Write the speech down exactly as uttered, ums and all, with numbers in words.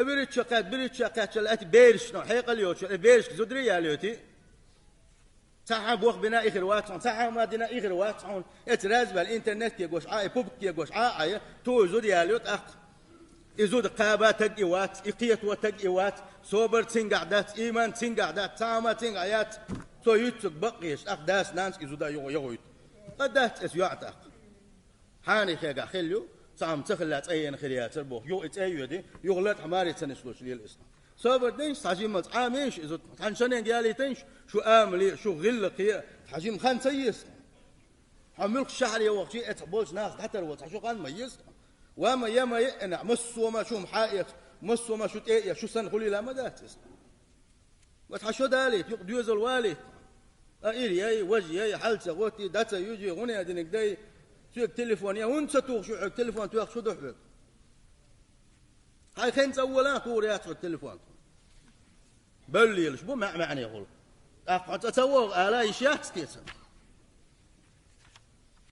Биричча кхаьчча, биричча кхаьчча, ати бераш, ну, хьекъал йоцуш, э, берашка зударий ял йоти. Цхьа хьан бох бина ихир вац хьуна, цхьа хьан ма дина ихир вац хьуна. Эца разбал интернет кегош, а, и пубг кегош, а, а, я, той зуда ял йо тӀаккха. И зуда кхаба таг и вац, и кхето таг и вац, собар цингахь дац, иман цингахь дац, цхьа хьан ма цингахь яц. Цо юьццуг бакъ еш, тӀаккха дас нанас и зуда югӀу, югӀуйт. Къа дац эца йоӀ тӀаккха. Хьанехегахь хилла ю, цхьа хӀума ца хилла цӀа ена хир яцар боху. Юха и цӀа йоьди, юха латахь маре ца нислуш лела иза. Собар дайша, цхьа жимма Ӏамийша иза, цхьана шаненга ялийтайша, шу амале, шу гӀиллакхе, цхьа жимма хан ца еза. Хьо муьлхха шахьаре вахчий, эцхьа болчу нахах дӀатарвала, цхьа шу хан ма еза. Ва ма я ма еъна, массо а ма шу хьаэца, массо а ма шу тӀеэца, шу санна хуьлийла ма дац иза. Ва тхьа шо далийта, юкъа доьзал валийта. А ира яй, важа яй, хьал ца гӀоттий, дӀа ца южий, гӀуна диниг дай, соьга телефон яй, хӀунда ца тухуш ю хьоьга, телефон тоьхча хӀун ду хьоьга? Хьайн хен цӀа вола, тухур яц хьоьга телефон. Бевлла лелаш бу маьӀ-маьӀнехула. ТӀаккха хьо цӀа ца вогӀу ала йиш яц те цунна?